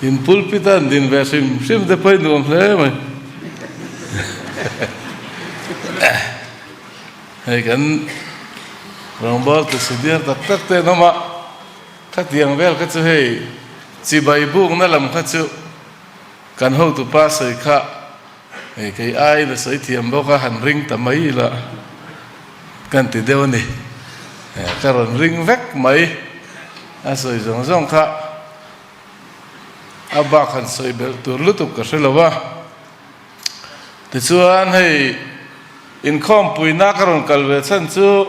In pulpit a an din ve hrim hrim te pawh i nuam hle mai. Hei kan rawngbawl tu senior tak tak te an awm a, khatiang vel kha chu hei chibai bukna lam kha chu kan hotupa sawi kha hei kei aiin a sawi thiam bawk a, han ring ta mai ila kan ti deuh a ni. Ka rawn ring vek mai a sawi zawng zawng kha a bak han sawi belh tur lutuk ka hre lo a. Tichuan hei inkhawmpuina ka rawn kal ve chhan chu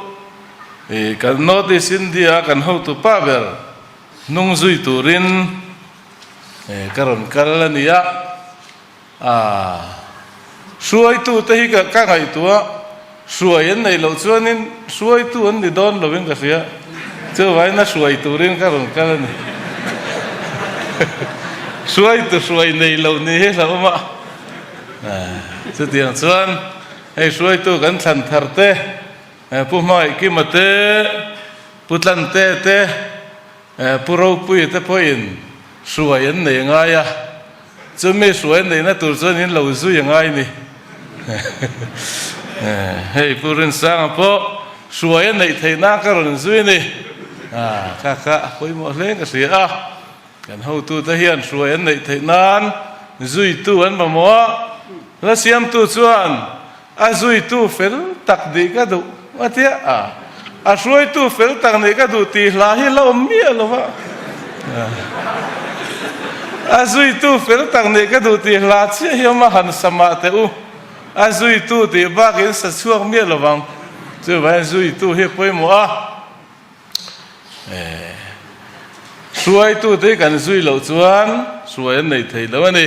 ih kan North East India a kan hotu pa ber hnung zui turin ih ka rawn kal a ni a, ah hruaitu te hi ka ka ngaihtuah hruai an neih loh chuanin hruaitu an ni dawn lovin ka hria chuvangin a hruai turin ka rawn kal a ni hruaitu hruai nei lo ni hi hlauhawm a. Chutiang chuan hei hruaitu kan thlan thar te, Pu Hmangaihkima te, Pu Tlante te, Pu Ropuia te pawhin hruai an nei ngai a, chumi hruai an neihna tur chuan in lo zui a ngai ni. Hei Pu Rinsanga pawh hruai a neih theih nan ka rawn zui a ni. Kha kha a pawimawh hle ka hria a. Kan hotute hian hruai an neih theih nan zuitu an mamawh a, hla siamtu chuan a zuitu fel tak nih ka duh a tia a, a hruaitu fel tak nih ka duh tih hla hi la awm miah lo va, a zuitu fel tak nih ka duh tih hla chiah hi awm a, han sa mah teh u, a zuitu tih bakin sa chhuak miah lo vang, chuvangin zuitu hi a pawimawh a. Hruaitute hi kan zui loh chuan hruai an nei thei lo a ni.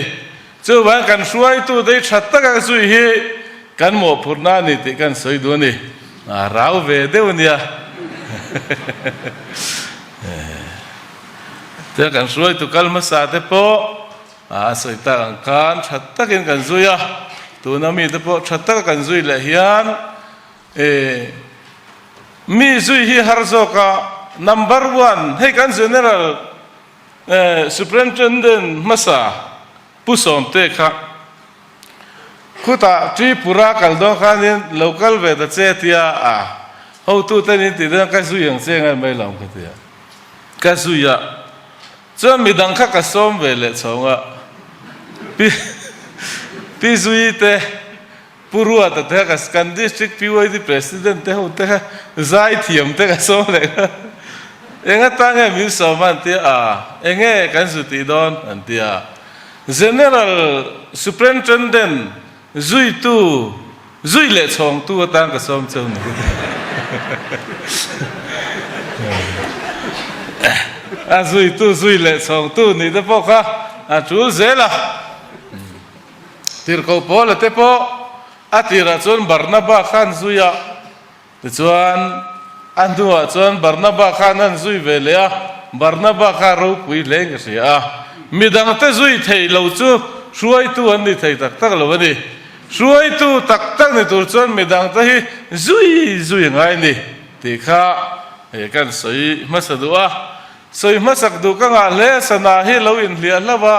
Chuvang kan hruaitute hi tha taka zui hi kan mawhphurhna a ni tih kan sawi duh a ni. A rau ve deuh a nia. Chuan kan hruaitu kal hmasa te pawh a sawi tak ang khan tha takin kan zui a, tuna mite pawh tha taka kan zui leh hian E, mi zui hi har zawk a, number one, hei kan General Superintendent hmasa Pu Sawmte kha khutah Tripura kal dawn khanin lo kal ve ta che tia a hotute nin tih dawn ka zui ang che ngai mai lo ang ka tia. Ka zui a, chuan midang kha ka sawm ve leh chhawng a, Pi Pi Zuii te Pu Ruata te kha kan District PYD President te ho te kha zai thiam te ka sawm leh kha. Eng atan nge min sawm a an ti a, eng nge kan zu tih dawn an ti a. General Superintendent zuitu, zui leh chhawngtu atan ka sawm cheu ni. A zuitu, zui leh chhawngtu nih te pawh kha a tul zel a. Tirhkoh Paula te pawh a tirah chuan Barnaba khan zui a, tichuan a hnuah chuan Barnaba khan an zui ve leh a, Barnaba kha ropui hlein ka hria a, midangte zui thei lo chu hruaitu an ni thei tak tak lo a ni. Hruaitu tak tak ni tur chuan midangte hi zui zui a ngai ni tih kha hei kan sawi hmasa duh a. Sawi hmasak duh ka ngah hle, sana hi lo inhliah hlauh a,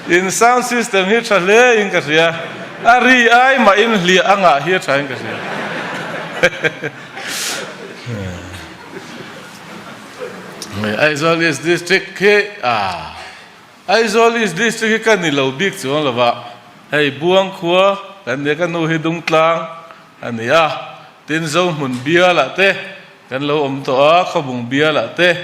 in sound system hi tha hle in ka hria, a ri ai mah in hliah a ngah hi a tha in ka hria. Aizawl East District hi a Aizawl East District hi ka ni lo bik chuang lo va, hei Buang khua kan nia ka nu hi Dungtlang a ni a, tin Zohmun bialah te Kan lo awm tawh a, khawbung bialah te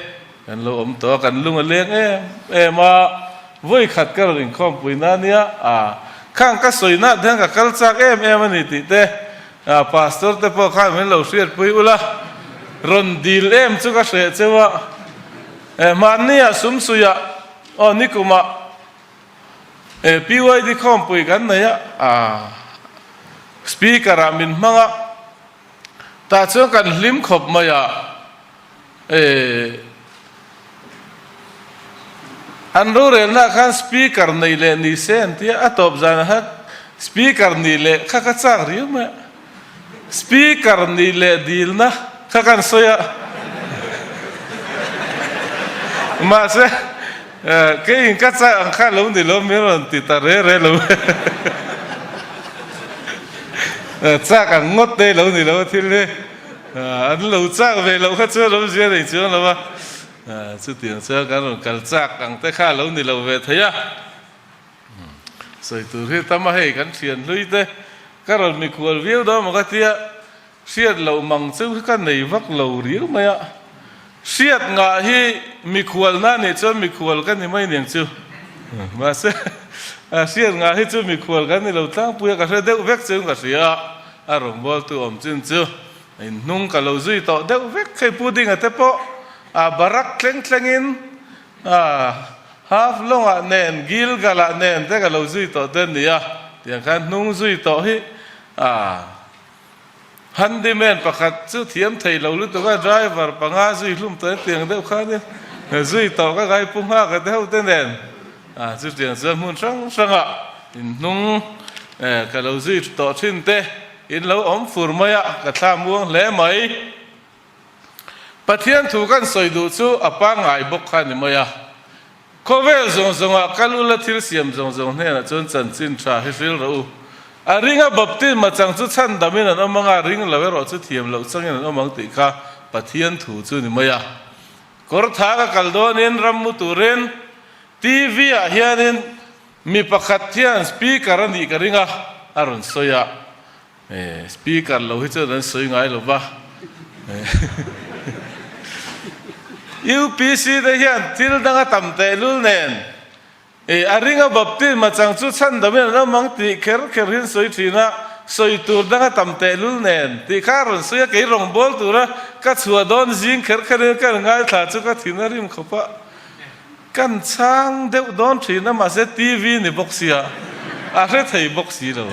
kan lo awm tawh a, kan lung a leng em em a, vawi khat ka rawn inkhawmpui na nia, a khang ka sawi nah te hian ka kal chak em em a ni tih te, a pastor te pawh khan min lo hriatpui ula, rawn dil em chu ka hreh cheu a, e hmanni ah sumsuiah aw nikumah e PYD khawmpui kan nei a, a speaker ah min hmang a. Tah chuan kan hlim khawp mai a, e an rorelna ah khan speaker nei leh ni se an tia, a tawp zanah khan speaker nih leh kha ka chak riau mai a, speaker nih leh dilna kha kan sawi a, mahse. Keiin ka chak ang kha lo ni lo min rawn ti ta re re lo. Chak ang ngawt te lo ni lo a thil hi. An lo chak ve loh kha chuan awmzia nei chuang lo a. Chutiang chuan kan rawn kal chak ang te kha lo ni lo ve thei a. Sawi tur hi tam a hei kan thian hlui te ka rawn mikhual viau dawn maw ka tia hriat loh mang chu ka nei vak lo riau mai a. Hriat ngah hi mikhual na nih chuan mikhual ka ni mai niang chu. Mahse hriat ngah hi chu mikhual kan ni lo tlangpui a ka hre deuh vek chu ka hria a, a rawngbawltu awm chin chu inhnung ka lo zui tawh deuh vek. Hei Pu Dinga te pawh a barak thleng thlengin Half Long-ah nen Gilgal-ah nen te ka lo zui tawh te a ni a, tiang khan hnung zui tawh hi a. Handyman pakhat chu thiam thei lo lutuk a, driver panga zui hlum tawh hetiang deuh khanin zui tawh ka ngai pu nghak a te ho te nen a chutiang chuan hmun hrang hrangah inhnung ka lo zui tawh thin te in lo awm fur mai a, ka thla muang hle mai. Pathian thu kan sawi duh chu a pangngai bawk kha a ni mai a. Khawvel zawng zawngah kal ula thil siam zawng zawng hnenah chuan chanchin tha hi hril rawh u. A ringa baptisma chang chu chhandamin an awm anga, ring lo erawh chu thiam loh changin an awm ang tih kha Pathian thu chu ni mai a. Kawr tha ka kal dawnin ram mu turin TV ah hianin mi pakhat hian speaker a nih ka ring a, a rawn sawi a. Speaker lo hi chuan an sawi ngai lo va. UPC te hian thil dang a tam tehlul nen a ringa baptisma chang chu chhandamin an awm ang tih kher kher hi an sawi thin a, sawi tur dang a tam tehlul nen tih kha a rawn sawi a, kei rawngbâwl tura ka chhuah dawn zing kher kherin ka ngaithla chu ka thin a rim khawp a. Kan chhang deuh dawn thin a, mahse TV ni bawk sia, a hre thei bawk si lo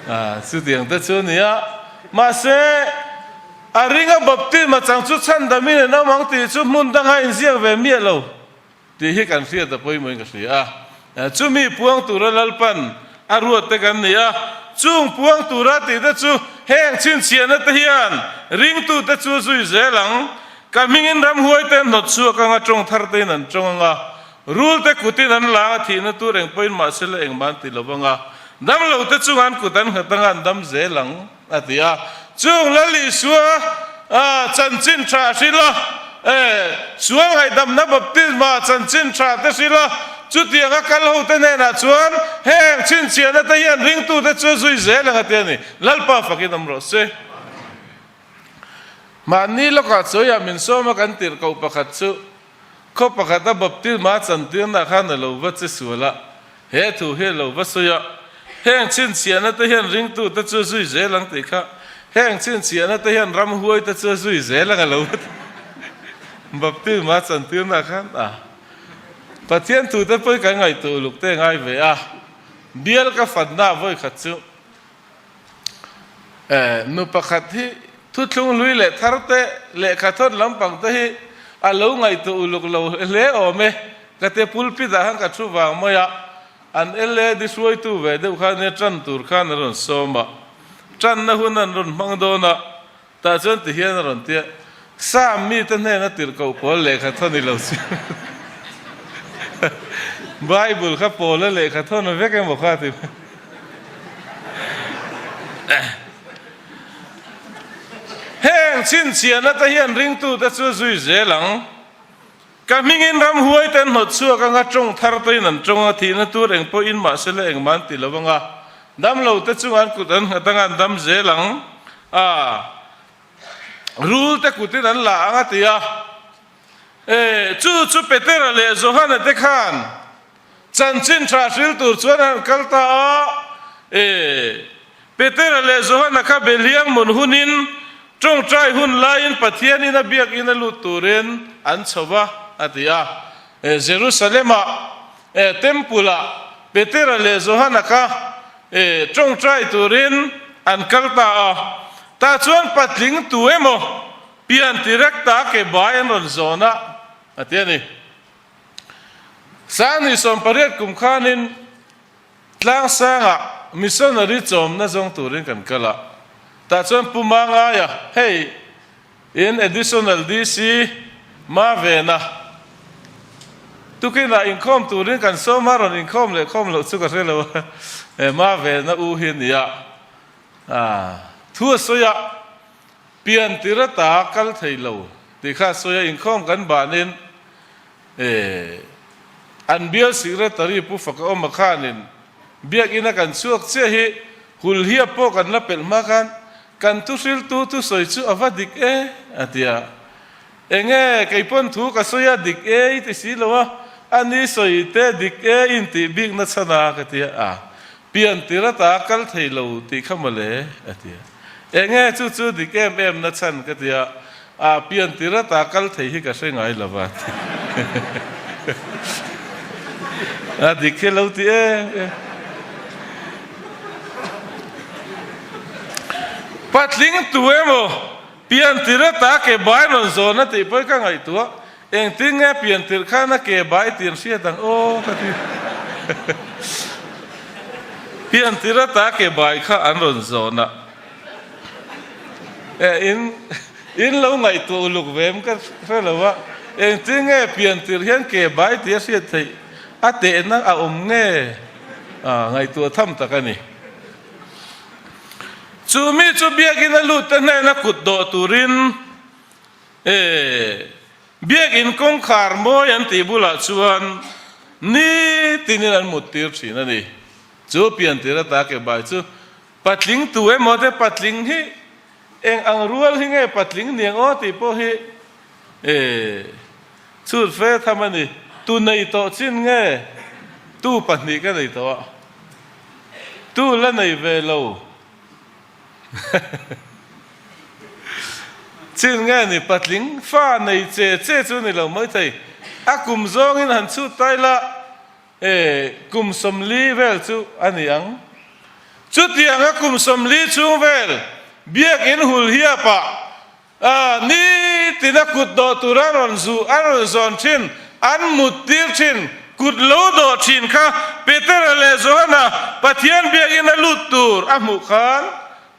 a, chutiang te chu a ni a. Mahse, a ringa baptisma chang chu chhandamin an awm ang tih chu hmun danga inziak ve miah lo tih hi kan hriat a pawimawhin ka hria a. Chumi puang tura Lalpan a ruat te kan ni a, chung puang tura tih te chu heng chhinchhiahna te hian ringtute chu a zui zel ang. Ka hmingin ramhuai te an hnawt chhuak anga tawng thar tein an tawng anga, rul te kutin an lang a thihna tur eng pawhin mahse la engmah an ti lo anga, damlo te chunga an kut an nghat anga an dam zel ang, a ti a. Chung Lal Isua chanchin tha a hrilh a, sual ngaihdamna baptisma chanchin tha te hrilh a, chutianga kal ho te hnenah chuan heng chhinchhiahna te hian ringtute chu a zui zel ang a ti a ni. Lalpa fakin awm rawh se. Mahni lawkah chawiah min sawm a kan tirh koh pakhat chu khaw pakhata baptisma chantirna khan a lo va che sual a, he thu hi a lo va sawi a, heng chhinchhiahna te hian ringtute chu a zui zel ang tih kha, heng chhinchhiahna te hian ramhuai te chu a zui zel ang a lo va ti baptisma chantirna khan a Pathian thute pawh hi kan ngaihtuah uluk te ngai ve a, bial ka fanna vawikhat chu. Nu pakhat hi thuthlung hlui leh thar te, lehkha thawn lampang te hi a lo ngaihtuah uluk lo hle awm e. Ka te pulpit ah khan ka thu vang mai a, an LAD hruaitu ve deuh khan nia tan tur khan a rawn sawm a, tanna hun an rawn hmang dawn a, Tah chuan ti hian a rawn ti a, Sam mite hnena tirhkoh pawl lehkha thawn i lo chhiar Bible kha pawla lehkha thawn a vek emaw kha ti mai. Heng chhinchhiahna te hian ringtute chu zui zel ang. Ka hmingin ramhuai te an hnawt chhuak anga tawng thar tein an tawng a, thihna tur eng pawhin mahse la engmah an ti lo anga, damlo te chungah an kut an nghat anga an dam zel ang a, rul te kutin an la ang a ti a. E, chu chu Petera leh Johana te khan Chanchin tha hril tur chuan an kal ta a, e, Petera leh Johana kha Beliang mun hunin tawngtai hun laiin Pathianin a biakinn a lut turin an chho va, a ti a. E, Jerusalem-ah, e, Temple-ah Petera leh Johana kha, e, tawngtai turin an kal ta a. Tah chuan patling tu emaw pian tirek ta ke bai an rawn zawn a, a ti a ni. Sangni 18 kum khanin Tlangsangah missionary chawmna zawng turin kan kal a, tah chuan Pu Mangaia, hei in additional DC Mavena. Tukinah inkhawm turin kan sawm a, rawn inkhawm leh khawm loh chu ka hre lo a, he ma vena u hi a ni a, thu a sawi a, pian tir ata kal thei lo tih kha a sawi a, inkhawm kan banin an bial secretary Pu Fakaawma khanin Biakina kan chhuak chiah hi hulhiap pawh kan la pelh hma khan kan thuhriltu thusawi chu a va dik e a ti a. Enge kei pawn thu ka sawi a dik e i ti si lo a, a ni sawi te dik e in tih bik na chhan a ka ti a, pian tir ata kal thei lo tih kha mawle a ti a. Enge chu chu dik em em na chhan ka ti a, a pian tir ata kal thei hi ka hre ngai lo va ti. A dik hi lo ti em em. Patling tu emaw Pian tirh ata ke bai rawn zawn a tih pawh ka ngaihtuah, engtin nge pian tirh khan a ke bai tih an hriat ang aw ka ti. Pian tirh ata ke bai kha an rawn zawn a, e in in lo ngaihtuah uluk ve em ka hre lo a, engtin nge pian tirh hian ke bai tih a hriat theih, a tehna a awm nge ngaihtuah tham tak a ni. Chu mi chu biakinn a lut te hnena kut dawh turin biakinn kawngkhar mawi an tih bulah chuan nitinin an mut tir thin a ni. Chu pian tir ata ke bai chu patling tu emaw te patling hi eng ang rual hi nge patling niang aw tih pawh hi chhut fe tham a ni. Tu nei tawh chin nge tu pahnih ka nei tawh a. Tu la nei ve lo. Chin nge ni patling fa nei che che chu ni lo mai thei. A kum zawngin han chhut tai la e kum 40 vel chu a ni ang. Chutiang a kum 40 chhung vel biakinn hul hiapah A, nitina kut dawh tur an rawn zu, an rawn zawn thin, an mut tir thin, kut lo dawh thin kha Petera leh Johana Pathian biakinn a lut tur a hmuh khan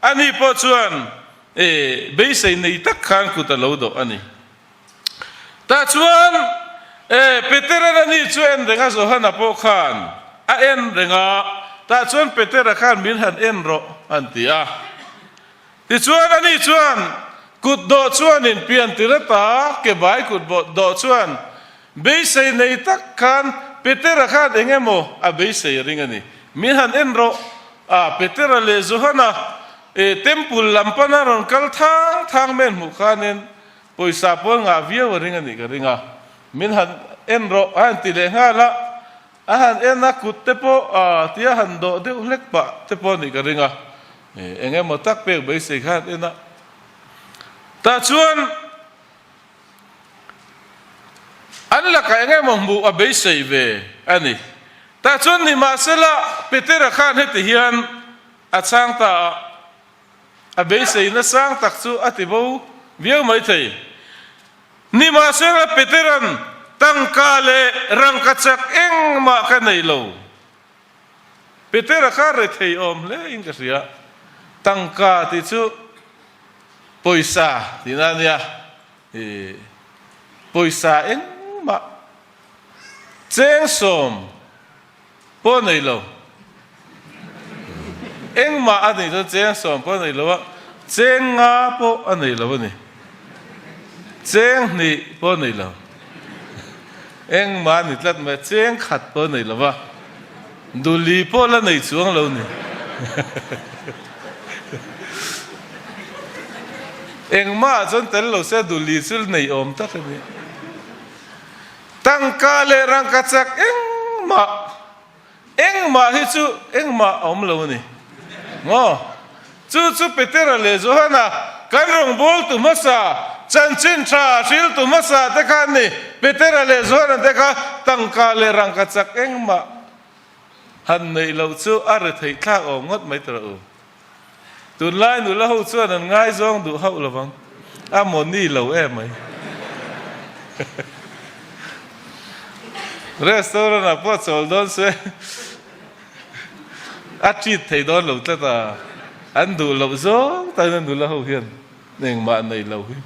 ani pawh chuan e, beisei nei tak khan kut a lo dawh a ni. Tah chuan e, Petera'n ani chu en reng a, Johana pawh khan a en reng a, tah chuan Petera khan min han en rawh an ti a. Tichuan ani chuan kut dawh chuanin pian tir ata ke bai kut dawh chuan beisei nei tak khan Petera khan eng emaw a beisei a ring a ni. Min han en rawh a, Petera leh Johana e temple lam pana rawn kal thang thang men hmuh khanin pawisa pawl ngah viau a ring a nih ka ring a. Min han en rawh a han ti leh nghal a. A han en a, kut te pawh a tia han dawh deuh hlek pah te pawh a nih ka ring a, eng emaw tak pek beisei kha han en a. Tah chuan an lakah eng emaw hmuh a beisei ve a ni. Tah chuan nimahsela Petera khan heti hian a chhang ta a. A beiseina sang tak chu a ti bo viau maithei. Nimahsela Petera'n tangka leh rangka chak engmah ka nei lo. Petera kha rethei awm hle in ka hria. Tangka tih chu pawisa tihna a nia. Pawisa engmah cheng sawm. Pawh nei lo. Engmah a nei chuan cheng 10 pawh a nei lo a, cheng 5 pawh a nei lo a ni. Cheng 2 pawh a nei lo. Engmah a ni tlat mai a, cheng 1 pawh a nei lo va, duli pawh la nei chuang lo ni. Engmah chuan tel lo se duli chu nei awm tak a ni. Tangka leh rangka chak engmah, engmah hi chu engmah a awm lo a ni. Maw? Chu chu Petera leh Johana kan rawngbawltu hmasa, chanchin tha hriltu hmasa te kha an ni. Petera leh Johana te kha tangka leh rangka chak engmah han neih loh chu a retheih thlak awm ngawt mai tawh u. Tunlai nula ho chuan an ngaizawng duh hauh lo vang, a mawni lo em mai. Restaurant ah pawh chawl dawn se a treat thei dawn lo tlat a, an duh loh zawng takin a nula ho hian engmah nei lo hi.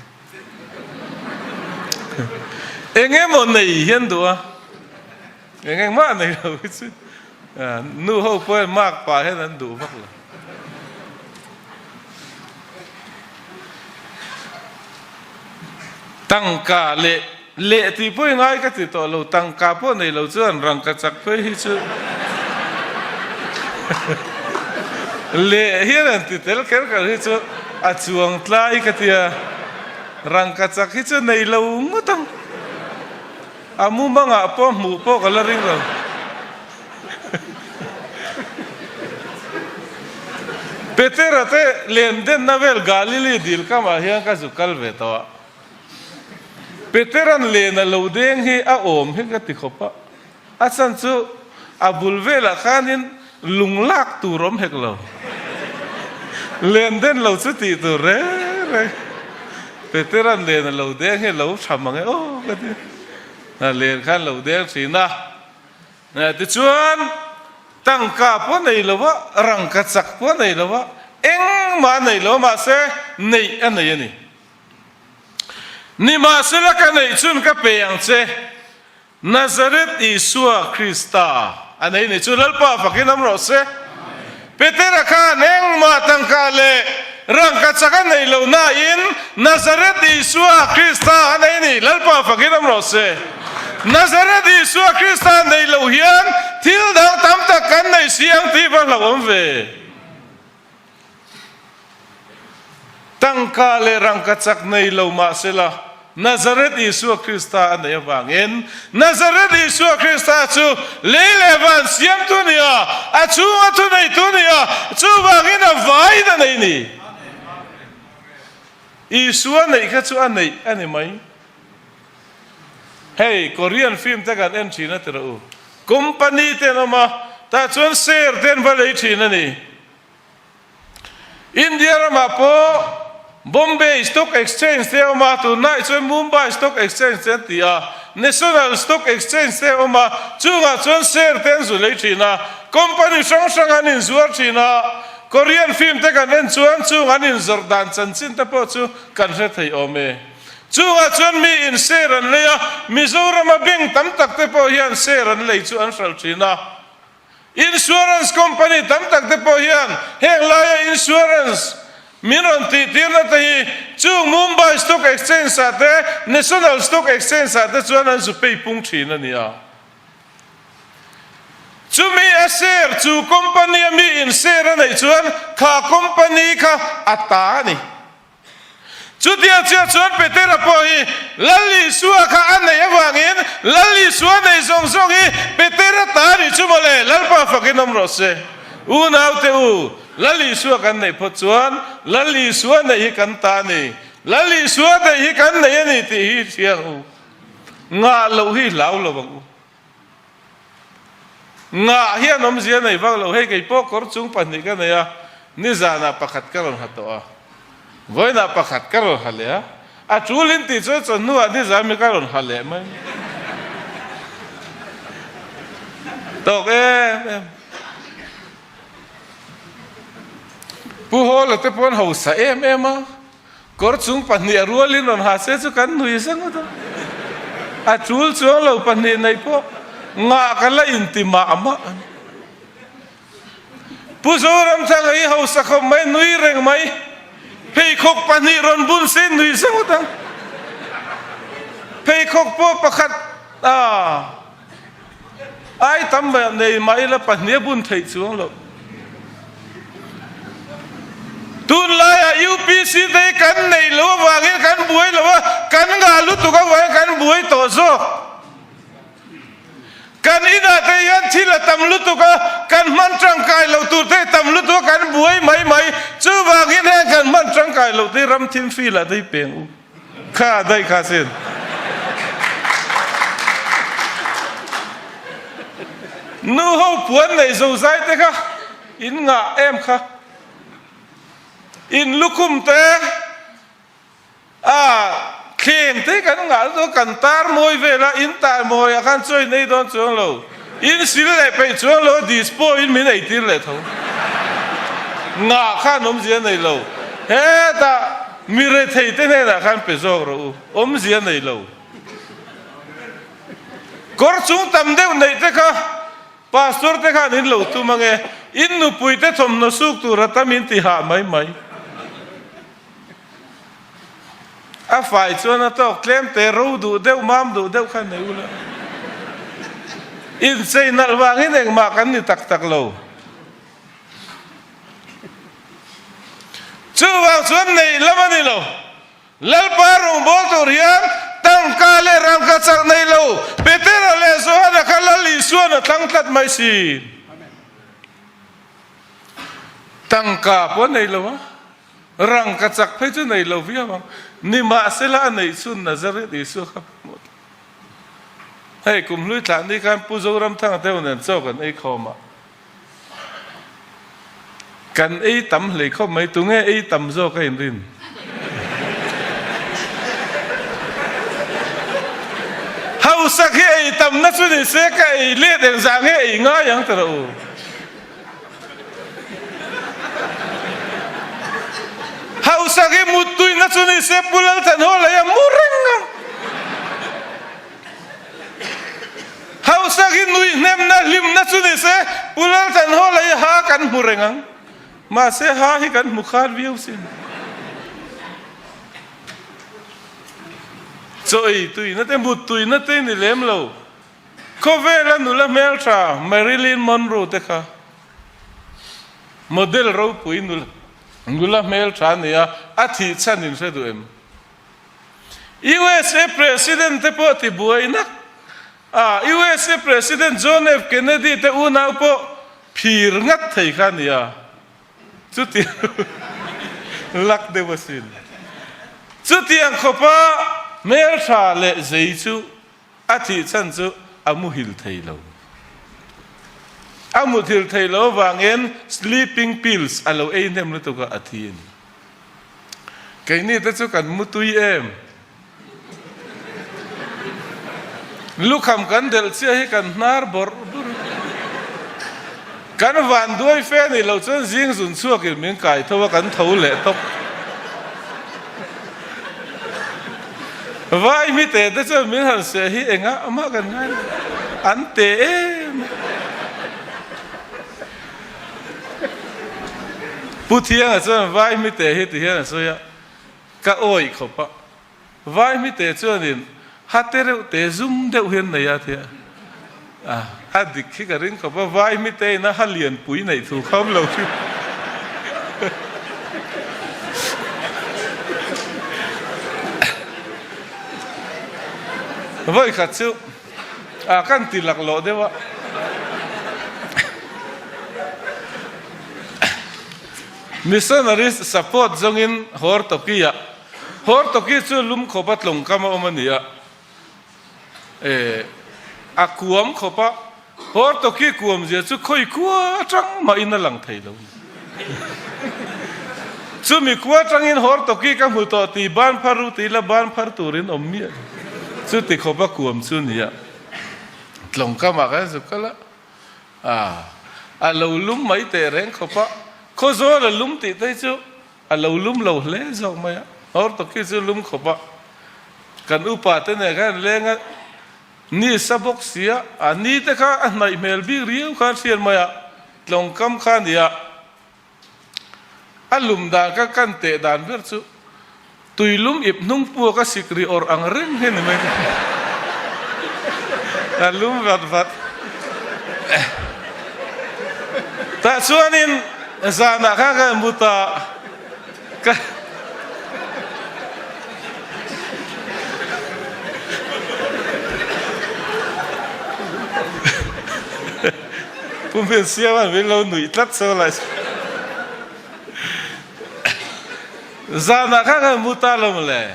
Engemaw nei hian duh a. Eng eng mah nei lo hi chu nu ho pawh hian mark pah hian an duh vak lo. Tangka leh leh tih pawh i ngai ka ti tawh lo, tangka pawh nei lo chuan rangka chak phei hi chu leh hian an ti tel kher kher hi chu a chuang tlai ka tia, rangka chak hi chu nei lo ngawt ang. A mumangah pawh hmuh pawh ka la ring lo. Petera te len denna vel Galili dil kamah hian ka zu kal ve tawh a. Petera'n len a lo deng hi a awm hi ka ti khawp a. A chhan chu a bul velah khanin lung lak tur awm hek lo. Len den lo chu tih tur reng reng. Petera'n len a lo deng hi a lo tha mang e aw ka ti. Len khan lo deng thin a. Tichuan tangka pawh nei lo a, rangka chak pawh nei lo a, engmah a nei lo a mahse neih a nei a ni. Nimahsela ka neih chun ka pe ang che. Nazareth Isua Krista a nei ni chu Lalpa fakin awm rawh se. Petera khan engmah tangka leh rangka chak a nei lo nain Nazareth Isua Krista a nei ni Lalpa fakin awm rawh se. Nazareth Isua Krista nei lo hian thil dang tam tak kan nei si ang tih va hlauhawm ve. Tangka leh rangka chak nei lo mah sela, Nazareth Isua Krista a neih avangin, Nazareth Isua Krista chu lei leh van siamtu a ni a, a chhunga thuneitu a ni a, chuvangin a vaiin a nei ni. Isua neih kha chu a neih a ni mai. Hei Korean film te kan en thin a ti rawh u. Company te an awm a, tah chuan share te an va lei thin a ni. India ramah pawh Bombay Stock Exchange te a awm a, tunlai chuan Mumbai Stock Exchange te an ti a, National Stock Exchange te a awm a, chungah chuan share te an zu lei thin a, company hrang hrang an inzuar thin a, Korean film te kan en chuan chung an inzawrh dan chanchin te pawh chu kan hre thei awm e. Chungah chuan mi in share an lei a, Mizorama bank tam tak te pawh hian share an lei chu an hralh thin a. Insurance company tam tak te pawh hian heng laia insurance min rawn tih tirna te hi chung Mumbai Stock Exchange ah te National Stock Exchange ah te chuan an zu pay pung thin a ni a. Chumi a share chu company a mi in share a neih chuan kha company kha a ta a ni. Chutiang chiah chuan Petera pawh hi Lal Isua kha a neih avangin Lal Isua neih zawng zawng hi Petera ta a nih chu mawle, Lalpa fakin awm rawh se. Unaute u, Lal Isua kan neih phawt chuan Lal Isua neih hi kan ta a ni, Lal Isua neih hi kan nei a ni tih hi hria ang u. Ngah loh hi hlau lo ang u. Ngah hian awmzia nei vak lo, hei kei pawh kawr chung pahnih ka nei a, nizanah pakhat ka rawn ha tawh a, vawiinah pakhat ka rawn ha leh a, a tul in tih chuan chawhnuah nizan mi ka rawn ha leh mai. Tawk em em. Pu Hawla te pawh an hausa em em a. Kawr chung pahnih a rualin rawn ha se chu kan nui sa ngawt a. A tul chuang lo pahnih nei pawh ngah ka la inti mah mah a ni. Pu Zoramthanga hi hausa khawp mai nui reng mai. Pheikhawk pahnih rawn bun se nui sa ngawt ang. Pheikhawk pawh pakhat a. Ai tam nei mah ila pahnih a bun theih chuang loh. Tunlaiah UPC te hi kan neih loh avangin kan buai lo a, kan ngah lutuk avangin kan buai tawh zawk. Kan inah te hian thil a tam lutuk a, kan hman tangkai loh tur te hi tam lutuk a, kan buai mai mai. Chuvangin heng kan hman tangkai loh te hi ram thim filah te hi peng u. Kha daih kha sin. Nu ho puan nei zo zai te kha in ngah em kha. In lukhum te a thleng te kan ngah lutuk kan tar mawi vel a in tar mawi ah khan chaw in ei dawn chuang lo. In sil leh peih chuang lo dispo in min ei tir leh tho. Ngah khan awmzia nei lo. Hetah mi rethei te hnenah khan pe zawk rawh u, awmzia nei lo. Kawr chung tam deuh neih te kha Pastor te khan in lo tum ange, in nupui te thawmhnaw suk tur a tam in ti hah mai mai. A fai chuan a tawk tlem te ro duh deuh mam duh deuh kha nei ula. Inchei nalh vangin engmah kan ni tak tak lo. Chuvang chuan neih lam a ni lo. Lalpa rawngbâwl tur hian tangka leh rangka chak nei lo Petera leh Johana kha Lal Isua'n a thlang tlat mai si. Tangka pawh a nei lo a, rangka chak phei chu nei lo viau ang. Nimahsela a neih chhun Nazareth Isua kha pawimawh tlat. Hei kum hlui thlah ni khan Pu Zoramthanga te ho nen chaw kan ei khawm a. Kan ei tam hlei khawp mai, tunge ei tam zawk a inrin? Hausak hi ei tamna chu ni se ka ei let engzah nge ei ngai ang tawh u. Hausak hi muttuina chu ni se Pu Lalthanhawla hi a mu reng ang. Hausak hi nui hnemna hlimna chu ni se Pu Lalthanhawla hi ha kan hmu reng ang. Mahse ha hi kan hmu khat viau sin. Chaw ei tuina te mut tuina te ni lem lo. Khawvela nula hmeltha Marilyn Monroe te kha model ropui nula hmeltha a ni a, a thih chhan in hre duh em? USA President te pawh tibuai nak a, USA President John F Kennedy te unau pawh phir ngat thei kha a ni a, chutiang lak deuh asin. Chutiang khawpa hmeltha leh zei chu A thih chhan chu a muhil thei lo. A muthil thei lo avangin sleeping pills a lo ei hnem lutuk a, a thi a ni. Keini te chu kan mutui em? Lukham kan delh chiah hi kan hnar bawrh bawrh a. Kan van duai fe ni lo chuan zing zun chhuakin min kai tho a, kan tho leh tawp. Vai mi te te chuan min han seh hi engah mah kan ngai lo, an te em a. Pu Thianga chuan vai mi te hi ti hian a sawi a, ka awih khawp a. Vai mi te chuanin ha te reuh te zum deuh hian nei a ti a, a dik hi ka ring khawp a, vai mi te ina ha lianpui neih thu kha awm lo hi. Vawi khat chu a kan ti laklawh deuh a. Missionaries support zawngin Hortoki-ah Hortoki chu lum khawpa tlawngkam a awm a ni a, eh, a kuam khawp a, Hortoki kuam zia chu khawi khua atang mahin a lang thei lo a ni. Chumi khua atangin Hortoki ka hmu tawh tih ban phar u tih la ban phar turin awm miah lo. Chuti khawpa kuam chu a ni a, tlawngkamah khan zuk kal a, ah, a lo lum mai teh reng khawp a, Khawzawl a lum tih te hi chu A lo lum lo hle zawk mai a, Hortoki chu lum khawp a, kan upa te nen khan leng a, ni sa bawk si a, a ni te kha a hnaih hmel bik riau khan hriat mai a, tlawngkam kha a ni a, a lum dan kha kan teh dan ber chu tui lum ip hnung puak a sik ri awrh ang reng hi a ni mai a lum vat vat. Tah chuanin zanah khan ka mu ta ka Pu Hmelsiama'n min lo nuih tlat so lai. Zanah khan ka mu ta lo mawle.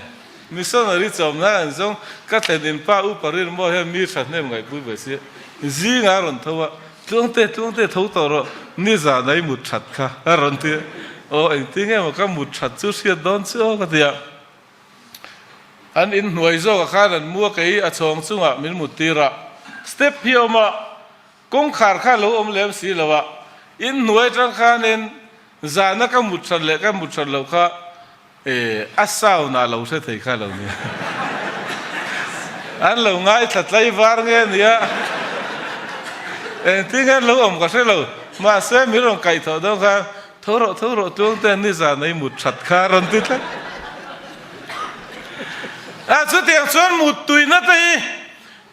Missionary chawmna an zawng ka thlen in pa upa rilmaw hian mi thahnem ngaihpui ve si. Zingah a rawn tho a, Tluangte, Tluangte tho tawh rawh, nizan a i mut that kha a rawn ti a. Aw engtin nge maw ka mut that chu hriat dawn chu aw ka ti a. An in hnuai zawkah khan an mu a, kei a chhawng chungah min mut tir a. Step hi a awm a, kawngkhar kha a lo awm lem si lo a. In hnuai atang khanin zana ka mut that leh ka mut that loh kha E, a sound ah lo hre thei kha lo nia. An lo ngaithla tlaivar nge nia, engtin nge an lo awm ka hre lo. Mahse min rawn kaih thawh dawn khan, Tho rawh, tho rawh tluangte nizan ei mut that kha a rawn ti tlat. A chutiang chuan mut tuina te hi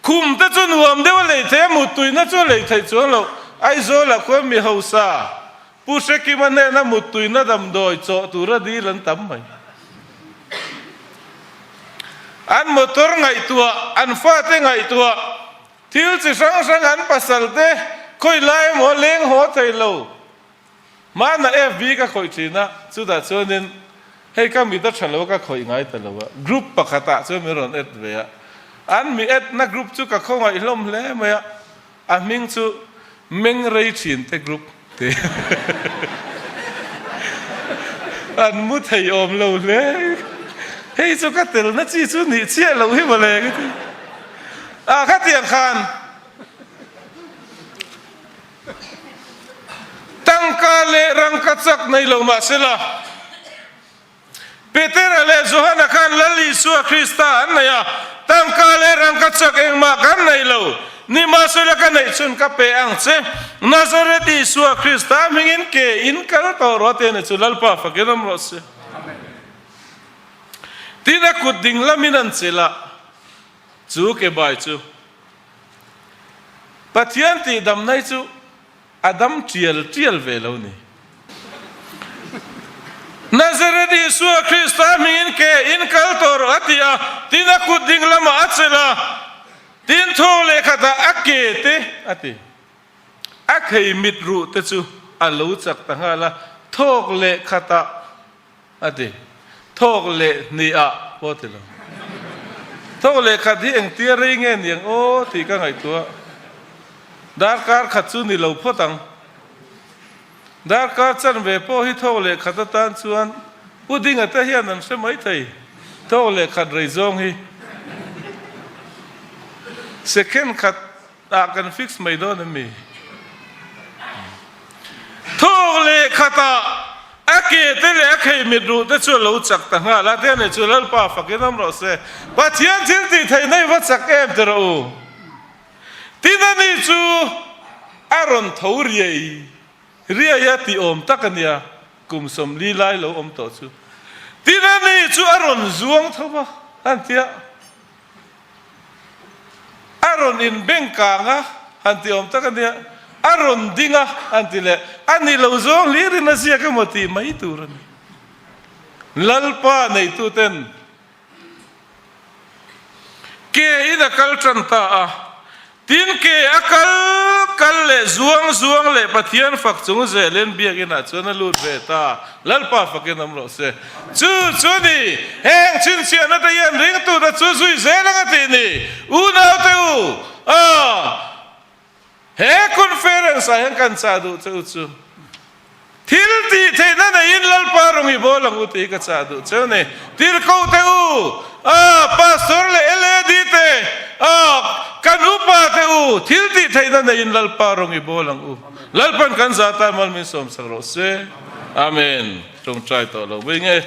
khum te chu nuam deuh a lei thei a, mut tuina chu a lei theih chuang loh. Aizawlah khuan mi hausa Pu Hrekima hnena mut tuina damdawi chawh tura dil an tam mai. An motor ngaihtuah, an fate ngaihtuah, thil chi hrang hrang an pasal te khawi lai emaw leng haw thei lo. Hmana FB ka khawih thin a, chutah chuanin hei ka mit a tha lo a ka khawih ngai ta lo a, group pakhatah chuan min rawn add ve a, an mi add na group chu ka khawngaih hlawm hle mai a, a hming chu Meng Rei Thin te group ti an mu thei awm lo hle, hei chu ka telna chi chu nih chiah loh hi mawle ka ti a, khatiang khan. Tangka leh rangka chak nei lo mah sela, Petera leh Johana khan Lal Isua Krista an nei a, Tangka leh rangka chak engmah kan nei lo, nimahsela ka neih chhun ka pe ang che, Nazareth Isua Krista hmingin ke in kal tawh rawh a ti a ni chu Lalpa fakin awm rawh se. Tin a kut ding lamin an chelh a, chu ke bai chu Pathian tih damna hi chu a dam tial tial ve lo ni. Nazareth Isua Krista hmingin ke in kal tawh rawh a ti a, tin a kut ding lamah a chelh a, tin thaw leh khatah a ke te a ti. A khei mit ruh te chu a lo chak ta nghal a, thawk leh khatah A ti. Thawk leh hnih-ah pawh a ti lo. Thawk leh khat hi engtia rei nge niang aw tih ka ngaihtuah. Darkar khat chu ni lo phawt ang. Darkar chanve pawh hi thawk leh khat atan chuan Pu Dinga te hian an hre mai thei. Thawk leh khat rei zawng hi second khat Ah kan fix mai dawn em mi? Thawk leh khatah a ke te leh a khei mit ruh te chu a lo chak ta nghal a, te nei chu Lalpa fakin awm rawh se. Pathian thil tih theihna i va chak em ti rawh u. Tin ani chu a rawn tho riai riai a tih awm tak a nia, kum 40 lai lo awm tawh chu. Tin ani chu a rawn zuang tho va, a han ti a. A rawn inbeng kang a, han ti awm tak a nia, a rawn ding a, han ti leh, a ni lo zawng hlirin a ziak emaw tih mai tur a ni. Lalpa neituten ke in a kal tan ta a, Tin, ke a kal kal leh zuang zuang leh Pathian fak chung zelin biakinah chuan a lut ve ta. Lalpa fakin awm rawh se. Chu chu a ni, heng chhinchhiahna te hian ringtute chu zui zel ang a tih ni. Unaute u, a he conference ah hian kan chah duh che u chu. Thil tih theihna neiin Lalpa rawng i bawl ang u tih ka chah duh cheu ni. Tirhkoh te u, a Pastor leh LAD te, a kan upa te u, thil tih theihna neiin Lalpa rawng i bawl ang u. Lalpan kan zah tan mal min sawmsak rawh se. Amen. Tawngtai tawh lo mai nge.